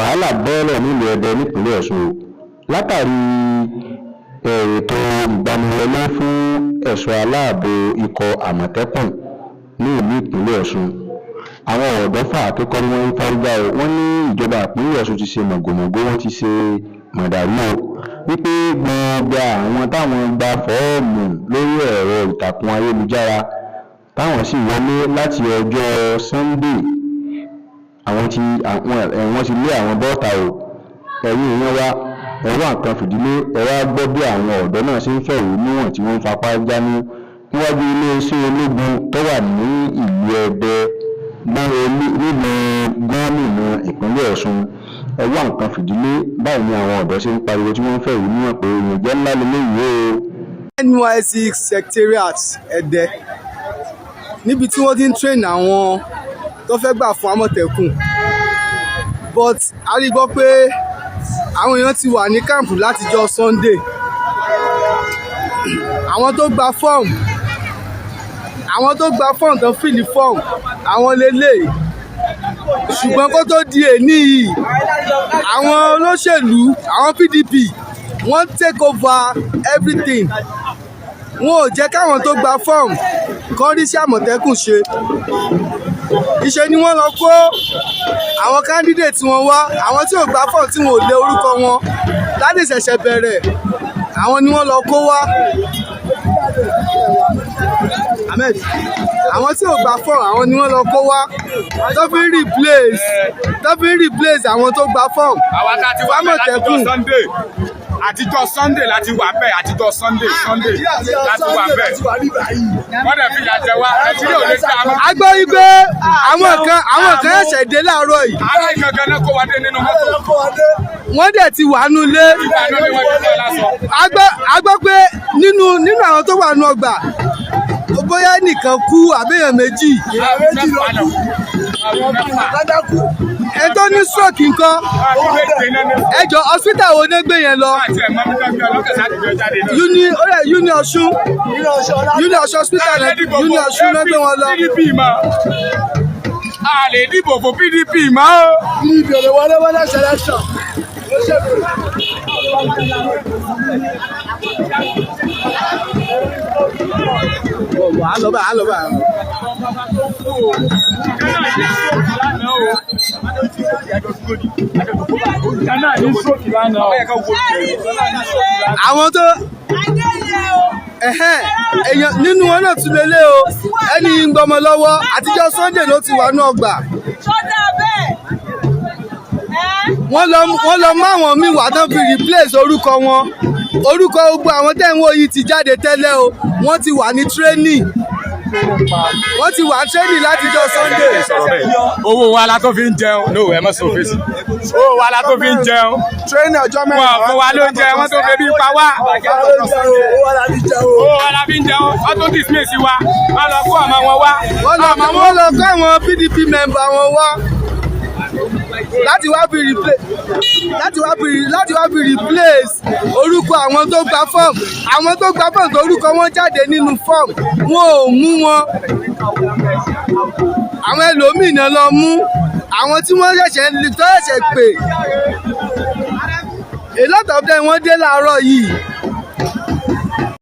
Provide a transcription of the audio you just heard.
Wàhálà bẹ́ẹ́lẹ̀ nílùú Èdè nípínlẹ̀ Ọ̀sùn o látàrí ètò ìgbaniwọlé fún ẹ̀ṣọ́ aláàbọ̀ ikọ̀ Àmọ̀tẹ́kùn ní ìlú ìpínlẹ̀ Ọ̀ṣun. Àwọn ọ̀dọ́ fàáké kọ́rí, wọ́n ń fárígá o. Wọ́n ní ìjọba ìpínlẹ̀ Ọ̀ṣun ti ṣe mọ̀gòmọ̀gó, wọ́n ti ṣe mọ̀dàrú o, wípé gbogbo àwọn táwọn gba fọ́ọ̀mù lórí ẹ̀rọ ìtàkùn ayélujára, táwọn sì wọlé láti ọjọ́ Sunday, àwọn ti àwọn wọ́n ti lé àwọn bọ́ta o. Ẹ̀yin èèyàn wa, ẹ wá nǹkan fìdílé, ẹ wá gbọ́ bí àwọn ọ̀dọ́ náà ṣe ń fẹ̀hónú hàn tí wọ́n ń fapá jánu níwájú iléeṣẹ́ ológun tó wà ní ìlú Ẹdẹ nílùú gómìnà ìpínlẹ̀ Ọ̀ṣun. Ẹ wá nǹkan fìdílé. Báyìí ni àwọn ọ̀dọ́ ṣe ń pariwo tí wọ́n ń fẹ̀hónú hàn pé ìyànjẹ ńlá lélẹ́yìí o. NYSC Secretariat Ẹdẹ, níbi tí wọ́n ti ń train àwọn tó fẹ́ gbà fún Àmọ̀tẹ́kùn, but a rí gbọ́ pé àwọn èèyàn ti wà ní camp látijọ́ Sunday. Àwọn tó gba fọ́ọ̀mù, àwọn tó gba fọ́ọ̀mù tó fill fọ́ọ̀mù, àwọn lélẹ̀. Ṣùgbọ́n kó tó di èní yìí, àwọn olóṣèlú, àwọn PDP, wọ́n take over everything. Wọn ò jẹ́ káwọn tó gba fọ́ọ̀mù kọ́ rí sí Àmọ̀tẹ́kùn ṣe. Ìṣe ni wọ́n lọ kó àwọn candidate wọn wá. Àwọn tí ò gba fọ́ọ̀mù, tí wọn ò lé orúkọ wọn láti ṣẹ̀ṣẹ̀ bẹ̀rẹ̀, àwọn ni wọ́n lọ kó wá. Ahmed, àwọn tí ò gba fọ́ọ̀mù, àwọn ni wọ́n lọ kó wá tó fi ń replace àwọn tó gba fọ́ọ̀mù. Àwa tá a ti wà bẹ́ẹ̀ látijọ́ Àmọ̀tẹ́kùn. Sunday, àtijọ́ Sunday láti wà bẹ́ẹ̀, àtijọ́ Sunday láti wà bẹ́ẹ̀. Wọ́n dẹ̀ fi ìyà jẹ wá. Nàìjíríà ò lè dá a mọ́. A gbọ́ wípé àwọn kan ṣẹ̀ṣẹ̀ dé láàárọ̀ yìí. Ará ìgangan náà kó wa dé nínú mọ́tò. Wọ́n dẹ̀ ti wà nulẹ̀. Ìgbà náà ni wọ́n ti fẹ́ lásán. A gbọ́ pé nínú àwọn tó wà nù ọgbà, bóyá nìkan kú àbẹ́yàn méjì. Mẹ́fà náà. Mẹ́fà. Ẹ tó ní stroke nǹkan. Àwọn méje náà ní. Ẹ jọ, hospital wo ní gbé yẹn lọ? Àti ẹ̀ mọ́ mi tó gbé ọlọ́kẹ́ sáà ti gbé jáde náà. Uni ó rẹ̀, Uni Ọ̀ṣun hospital náà, Uni Ọ̀ṣun náà gbé wọn lọ. PDP mọ́. A lè dìbò fún PDP mọ́ o. PDP ò lè wọlé wọlé selection. Ó ṣèlú. À ń lọ báyìí, à ń lọ báyìí. Kánà ní stroke lánàá o. Kánà ní stroke lánàá o. Àwọn tó ẹ̀hẹ́n, èèyàn nínú wọn náà tún lélẹ̀ o. Ẹni ń gbọmọ lọ́wọ́, àtijọ́ Sunday ló ti wà ní ọgbà. Ṣọ́dà bẹ́ẹ̀ ẹ́. Wọ́n lọ mú àwọn míì wá tán fi replace orúkọ wọn. Orúkọ gbogbo àwọn tẹ́ ń wò yìí ti jáde tẹ́lẹ̀ o. Wọ́n ti wà ní training, wọ́n ti wà ní training látijọ́ Sunday. Owó wa la tó fi ń jẹun. No, ẹ má sọ fèsì. Owó wa la tó fi ń jẹun. Training ọjọ́ mẹ́rin. Wọ́n fún wa lóúnjẹ, wọ́n tó fi bí pa wá. Owó wa la fi jẹun. Owó wa la fi ń jẹun. Wọ́n tó dismiss wa. Wọ́n lọ kó ọmọ wọn wá. Wọ́n lọ kó àwọn PDP member wọn wá láti wá fi replace orúkọ àwọn tó gba fọ́ọ̀mù. Àwọn tó gba fọ́ọ̀mù tó orúkọ wọn jáde nínú fọ́ọ̀mù, wọn ò mú wọn. Àwọn ẹlòmíì náà lọ mú, àwọn tí wọ́n ṣẹ̀ṣẹ̀ tó ṣẹ̀ṣẹ̀ pè. A lot of them, wọ́n dé láàárọ̀ yìí.